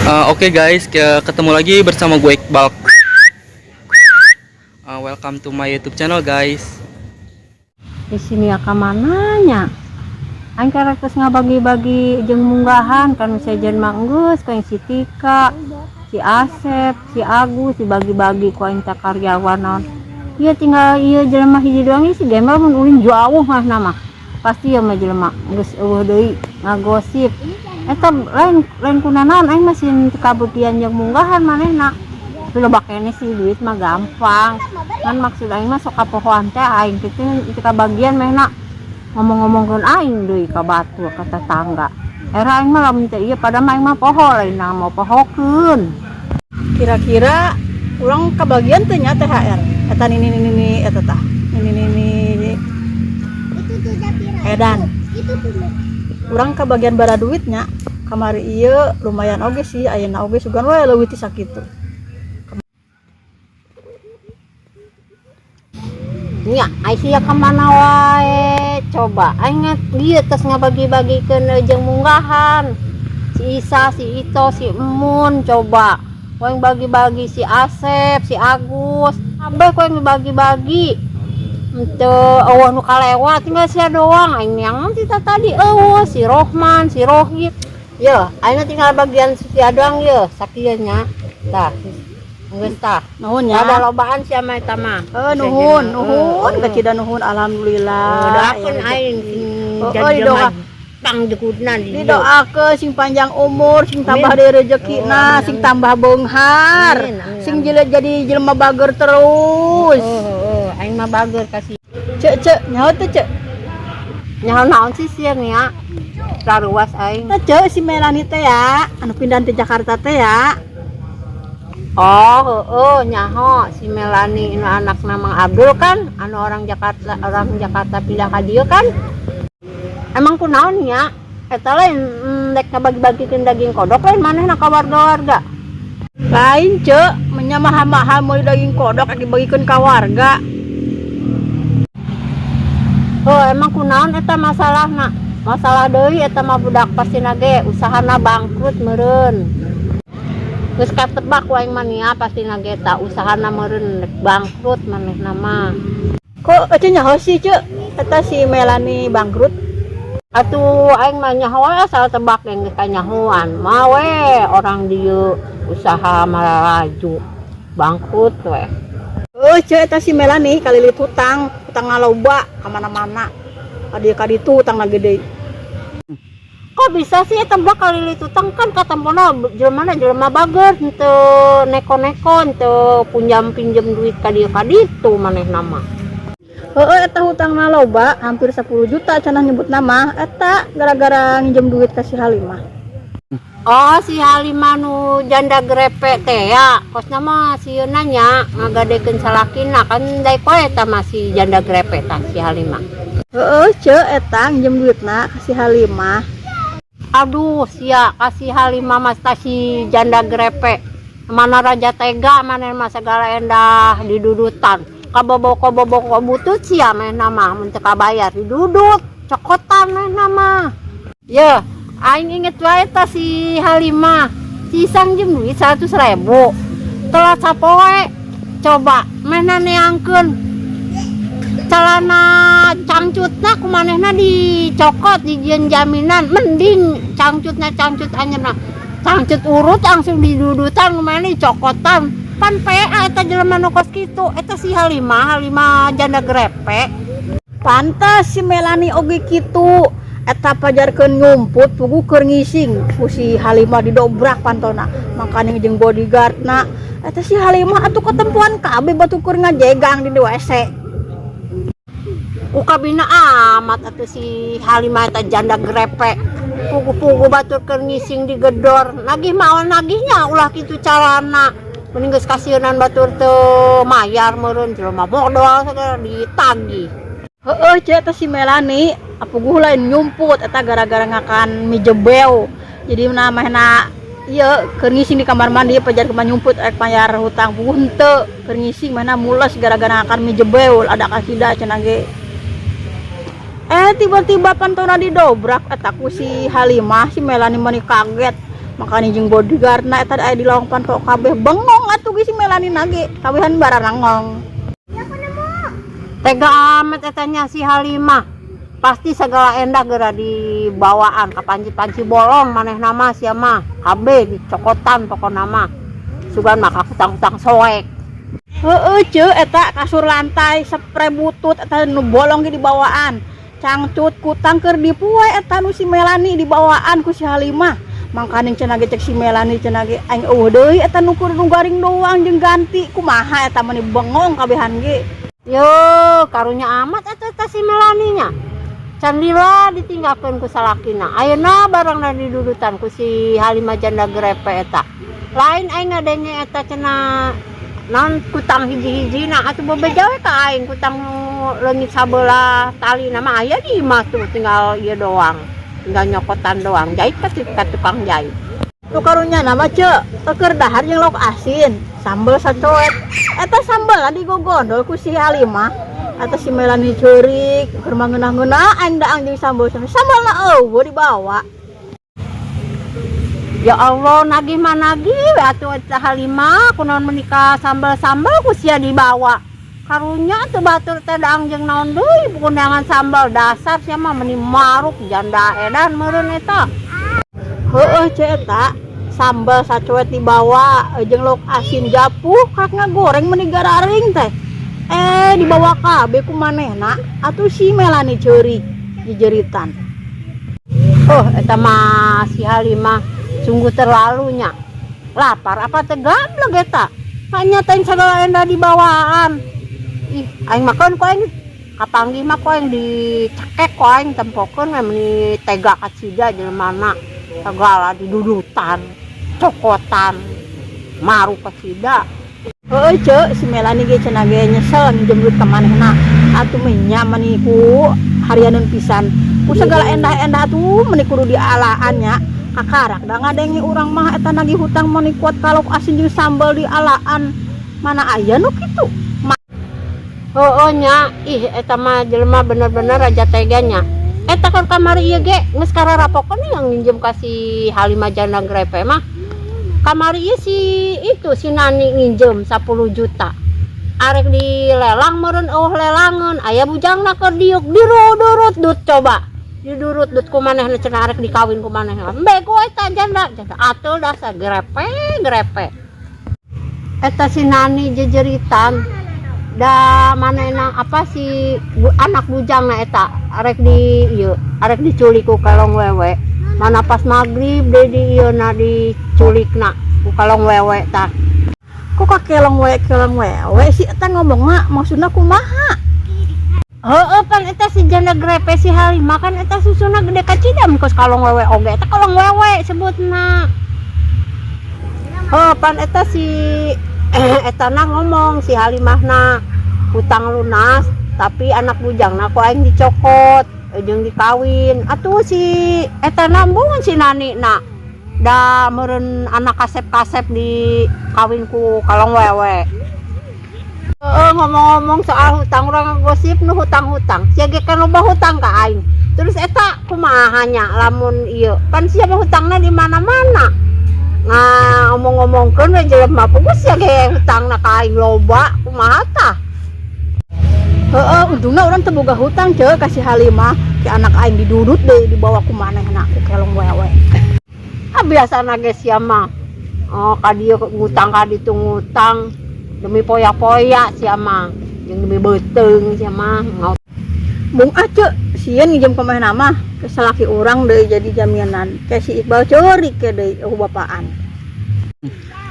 Oke guys, ketemu lagi bersama gue, Iqbal. Welcome to my YouTube channel, guys. Di sini ya kamananya aing karek geus ngabagi-bagi jeung munggahan kan sejen mah geus ku aing, si Tika, si Asep, si Agus dibagi-bagi ku aing teh karyawan naon. Ieu tinggal ieu jelema hiji doang ieu, si Gembel. Mun ulin jauh mah nama pasti ya mah jelema geus euweuh deui ngagosip. Eta lain lain kunanaon, aing masih teu kabagian jeung munggahan manehna. Tapi loba keneh sih, duit mah gampang kan. Maksud aing mah sok kapohoan teh aing kitu teu kabagian, manehna ngomong-ngomongkeun aing deui ka batur, ka tetangga. Era aing mah lamun teh ieu pada mah aing mah poho, lain mau pohokeun. Kira-kira urang kebagian teh nya THR eta nini nini nini eta tah nini nini nini edan. Urang kebagian bara duitnya kamari ieu lumayan oge sih, ayeuna oge sugan we leuwih ti sakitu. Nya ai sia ka mana wae coba? Aing ieu tos ngabagi-bagikeun jeung munggahan, si Isa, si Ito, si Emun. Coba ku aing bagi-bagi si Asep, si Agus, kabeh ku aing dibagi-bagi. Henteu euweuh nu kalewat, tinggal sia doang aing yang ti tadi euweuh, si Rohman, si Rohit. Ye, aing tinggal bagian si sia doang ye, sakieu nya. Tah, geus tah. Nuhun nya. Ada lobaan sia mah eta mah. Eh, nuhun, nuhun, kacida nuhun, alhamdulillah. Oh, doakeun Aya aing rezeki. sing Oh, jadi oh, didoa. jelema pangjegudna di dieu. Didoakeun sing panjang umur, sing tambah deui rezekina, Oh, amin, sing amin. Tambah beunghar, Amin, amin, sing amin. jelek jadi jelema bager terus. Oh, aing mah bager kasih. Cek cek, nyaho teu, Cek? Nyaho naon sih sia nya? Raruas aing. Teh, Cek, si Melani teh ya, anu pindah ti Jakarta teh ya. Oh, heeh, nyaho si Melani anu anakna Mang Abdul kan, anu orang Jakarta, orang Jakarta pindah ka dieu kan. Emang kunaon nya? Eta lain rek ngabagi-bagikeun daging kodok lain manehna ka warga-warga? Lain, Cek, menya mahal-mahal meuli daging kodok rek dibagikeun ka warga. Oh, emang kunaon eta masalahna? Masalah deui eta mah budak, pastina ge usahana bangkrut meureun. Geus katebak ku aing mah nia, pastina ge eta usahana meureun rek bangkrut manehna mah. Kok ece nyaho sih, Cek? Eta si Melani bangkrut. Atuh aing mah nyaho we, asal tebak yang geus kanyahoan. Mah we orang dieu usaha mararaju bangkrut we. Oh, Cek, eta si Melani kalilit hutang, hutang loba ka mana-mana. Ka dieu ka ditu hutangna gede. Kok bisa sih eta budak kalilit utang? Kan katempona jelema jelema bager, henteu neko-neko, henteu punjam pinjem duit ka dieu ka ditu manehna mah. Heeh, eta hutangna loba, hampir 10 juta cenah nyebut nama. Eta gara-gara nginjem duit ka si Halimah. Oh, si Halimah nu janda grepe teh ya. Kosna mah sieunna nya ngagadekeun salakina kan, daek wae eta mah si janda grepe tah, si Halimah. Heeh, Cek, eta nginjem duitna ka si Halimah. Aduh, sia kasih Halimah mas tah si janda grepe. Mana raja tega mana mah, segala endah didudutan. Kabobo kabobo butut sia manehna mah, mun teu kabayar didudut, cokotan manehna mah. Ye, aing inget wae tah si Halimah. Si Isang jeung duit 100 ribu. Telat sapoe. Coba manehna neangkeun celana cangcutna ku manehna dicokot, dijieun jaminan. Mending cangcutna cangcut anyarna, cangcut urut langsung didudutan ku manehna, dicokotan. Pan PA eta jelema nu kos kitu eta, si Halimah, Halimah janda grepe. Pantes si Melani oge kitu. Eta pajarkeun nyumput, puguh keur ngising ku si Halimah didobrak pantona. Makanya jeung bodyguardna. Eta si Halimah atuh ketempuan kabeh batu keur ngajegang di WC. Ukabina amat atuh si Halimah eta janda grepe. Pugu-pugu batur keur ngising digedor. Nagih mah nagihnya ulah kitu carana. Mending geus kasieunan batur teu mayar meureun, jelema modal segala ditagih. Heeh, Cek, eta si Melani apuguh lain nyumput, eta gara-gara ngakan mie jebew. Jadi namanya ieu keur ngising di kamar mandi, pajar kumaha nyumput rek bayar hutang, puguh henteu, keur ngising mana mules gara-gara ngakan mie jebew ada kasida cenah ge. Eh, tiba-tiba pantona didobrak eta ku si Halimah, si Melani mani kaget. Makanya jeung bodyguardna eta aya di lawang panto kabeh, bengong atuh ge si Melani nage kabehan bararangong. Tega amat eta nya si Halimah. Pasti segala endah geura dibawaan ka panci-panci bolong manehna mah sia mah. Kabeh dicokotan pokona mah. Sugan mah hutang-hutang soek. Heeh, ceu, eta kasur lantai spray butut eta nu bolong ge dibawaan. Cangcut kutang keur dipoe eta nu si Melani dibawaan ku si Halimah. Mangkaning cenah ge cek si Melani cenah ge aing euweuh deui eta nu keur nu garing doang jeung ganti kumaha eta meni bengong kabehan ge. Yo, karunya amat eta eta si Melani nya. Can lila ditinggalkeun ku salakina. Ayeuna barangna didudutan ku si Halimah janda grepe eta. Lain aing ngadenge eta cenah naon kutang hiji-hijina atuh bebeja we ka aing kutang nu leungit sabelah tali mah aya di imah tuh, tinggal ieu doang. Tinggal nyokotan doang. Jait ka ka tukang jait. Nu karunya nama ceu, keur dahar jeung lauk asin, sambel sacoet. Eta sambel digogondol ku si Halimah. Eta si Melani ceurik, keur mangeunah-ngeunah aing daang jeung sambel sambelna euweuh dibawa. Ya Allah, nagih mah nagih we atuh eta Halimah, kunaon menikah sambel-sambel ku sia dibawa. Karunya atuh batur teh daang jeung naon deui kundangan sambal, dasar sia mah meni maruk janda edan meureun eta. Heeh, ceu, eta sambel sacoet dibawa jeung lauk asin japuh kak ngagoreng meni gararing teh. Eh, dibawa kabeh ku manehna atuh si Melani ceurik jejeritan. Oh, eta mah si Halimah sungguh terlalunya. Lapar apa teh gablek eta? Nyatain segala endah dibawaan. Ih, aing makan ku aing kapanggih mah ku aing dicekek ku aing tempokeun we, meni tega kacida jelema segala didudutan, cokotan, maruk kacida. Heeh, ceu, si Melani ge cenah ge nyesel nginjem duit ka manehna. Atuh menya meni ku harianeun pisan. Ku segala endah-endah tuh meni kudu dialaan nya. Kakarak da ngadenge urang mah eta nagih hutang meni kuat ka lauk asin jeung sambal dialaan. Mana aya nu kitu? Heeh nya, ih eta mah jelema bener-bener aja teganya. Eta kan kamari ieu ge geus kararapokeun yang nginjem ka si Halimah janda grepe mah. Kamari ieu si itu si Nani nginjem 10 juta. Arek dilelang meureun euweuh lelangeun, aya bujangna keur diuk dirudurut dut coba. Didurut dut ku manehna cenah arek dikawin ku manehna. Bego eta janda, janda atul dasar grepe grepe. Eta si Nani jejeritan da manehna apa si anak bujangna eta arek di ieu arek diculik ku kalong wewe. Mana pas maghrib deui di ieu na diculikna ku kalong wewe tah. Kok ka kelong we kelong wewe si eta ngomongna, maksudna kumaha? Heeh, pan eta si janda grepe si Halimah kan eta susuna gede kacida kos kalong wewe oge eta kalong wewe sebutna. Oh, pan eta si eta na ngomong si Halimahna hutang lunas tapi anak bujangna ku aing dicokot jeung dikawin. Atuh si eta nambungan si Nani na da meureun anak kasep-kasep di kawin ku kalong wewe. Heeh, ngomong-ngomong soal hutang, urang gosip nu hutang-hutang. Sia ge kan loba hutang ka aing. Terus eta kumaha nya lamun ieu? Pan sia mah hutangna di mana-mana. Nah, ngomong-ngomongkeun we jelema pugus sia ge hutangna ka aing loba, kumaha tah? Heeh, untungna urang teu boga hutang, ceu, ka si Halimah. Ki anak aing didudut deui dibawa ku manehna ku kelong wewe. Ah, biasana ge sia mah. Oh, ka dieu ngutang ka ditu ngutang demi poya-poya sia mah. Jeung demi beuteung sia mah. Ngaut. Mung ah, ceu, sieun nginjem ka manehna mah, ke salaki urang deui jadi jaminan. Ke si Iqbal ceurik ke deui eueuh bapaan.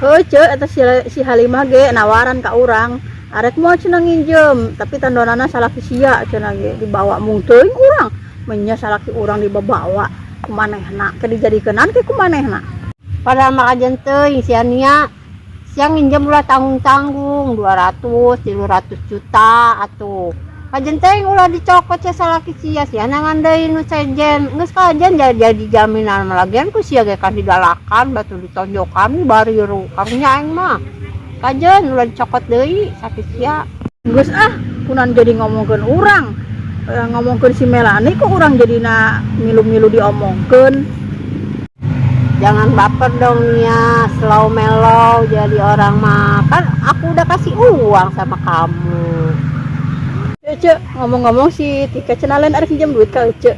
Heuh, ceu, eta si Halimah ge nawaran ka urang. Arek moal cenah nginjem, tapi tandonana salaki sia cenah ge dibawa, mung teuing urang. Menya salaki urang dibawa ku manehna, ke dijadikeunnan ke ku manehna. Padahal mah kajen teuing sia nia. Sia nginjem ulah tanggung-tanggung 200, 300 juta atuh. Kajen teuing ulah dicokot sia salaki sia, sia nangan deui nu sejen. Geus kajen jadi jaminan mah, lagian ku sia ge kan didalakan batu ditonjokan bariru. Karunya aing mah. Kajen ulah dicokot deui sakit sia. Geus ah, kunaon jadi ngomongkeun urang. Eh, ngomongkeun si Melani kok urang jadina milu-milu diomongkeun. Jangan baper dong ya, slow mellow jadi orang mah. Kan aku udah kasih uang sama kamu. Ece, ngomong-ngomong si Tika cenah lain arek minjem duit ka Ece.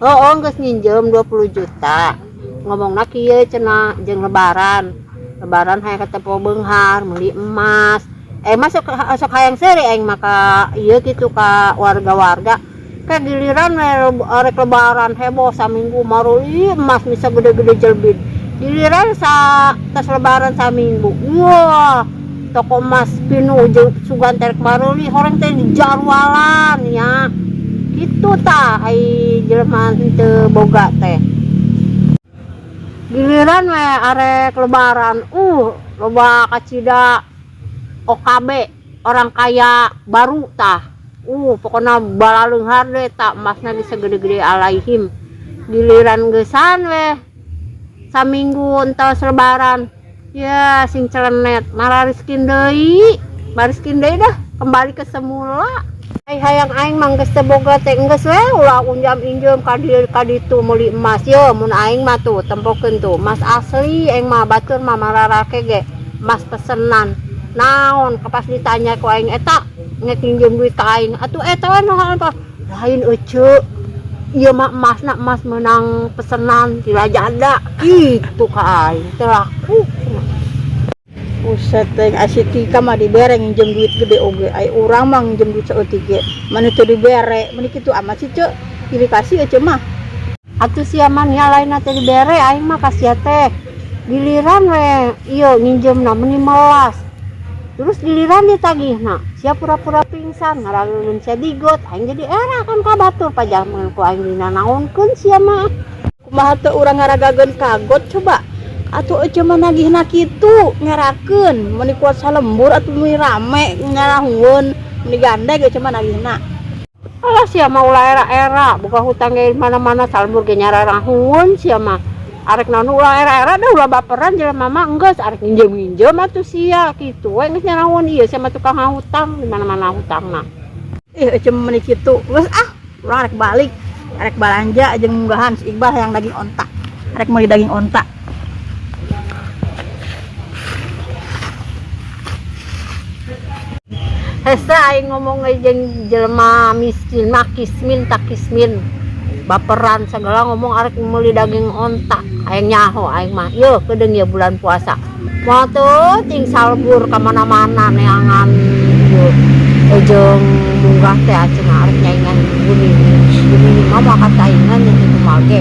Oh, geus nginjem 20 juta. Ngomongna kieu cenah jeung lebaran. Lebaran hayang katempo beunghar meuli emas. Eh, masuk sok hayang seuri aing mah ka ieu kitu ka warga-warga. Kayak giliran we arek lebaran heboh saminggu maruli emas bisa gede-gede jelbid. Giliran sa tas lebaran saminggu. Wah, toko emas pinuh jeung sugan terek maruli horeng teh dijarwalan ya. Gitu tah ai jelema teu boga teh. Giliran we arek lebaran, loba kacida OKB, orang kaya baru tah. Pokoknya balaleunghar deh tak emasna bisa gede-gede alaihim. Giliran geusan we saminggu entos lebaran. Ya sing celenet, marariskin deui. Mariskin deui dah, kembali ke semula. Ai hayang aing mah geus teu boga teh geus we ulah unjam injem ka dieu ka ditu meuli emas ye mun aing mah tuh tempokeun tuh emas asli aing mah batur mah mararake ge emas pesenan. Naon kapas ditanya ku aing eta ngek nginjem duit ka aing atuh eta we nu apa lain ece ieu mah emasna emas meunang pesenan ti Lazada kitu ka aing teu laku. Buset teh si Tika mah dibere nginjem duit gede oge. Ai urang mah nginjem duit saeutik ge. Mana teu dibere, meuni kitu amat sih Ceu. Pilih kasih Ece mah. Atuh sia mah nya lain teh dibere aing mah ka sia teh. Giliran we ieu nginjemna meuni melas. Terus giliran ditagihna, sia pura-pura pingsan ngaraleun sia digot aing jadi era kan ka batur pajaman ku aing dinanaonkeun sia mah. Kumaha teu urang ngaragageun kagot coba. Atuh Ece mah nagihna kitu ngerakeun meuni kuat salembur atuh meuni rame ngarahueun meuni gandeg Ece mah nagihna. Alah sia mah ulah era-era boga hutang ge mana-mana salembur ge nyararahueun sia mah. Arek naon ulah era-era dah ulah baperan jelema mah enggeus arek nginjem-nginjem atuh sia kitu we geus nyarahueun ieu sia mah tukang ngahutang di mana-mana hutangna. Ih Ece mah meuni kitu. Geus ah, urang arek balik, arek balanja jeung munggahan si Iqbal hayang daging onta. Arek meuli daging onta. Hese aing ngomong jeung jelema miskin mah kismin tak kismin. Baperan segala ngomong arek meuli daging onta. Aing nyaho aing mah. Yeuh kedeung ieu bulan puasa. Moal teu ting salbur ka mana-mana neangan ieu. Jeung munggah teh cenah arek nyaingan guni. Guni mah moal kasaingan jeung kitu mah ge.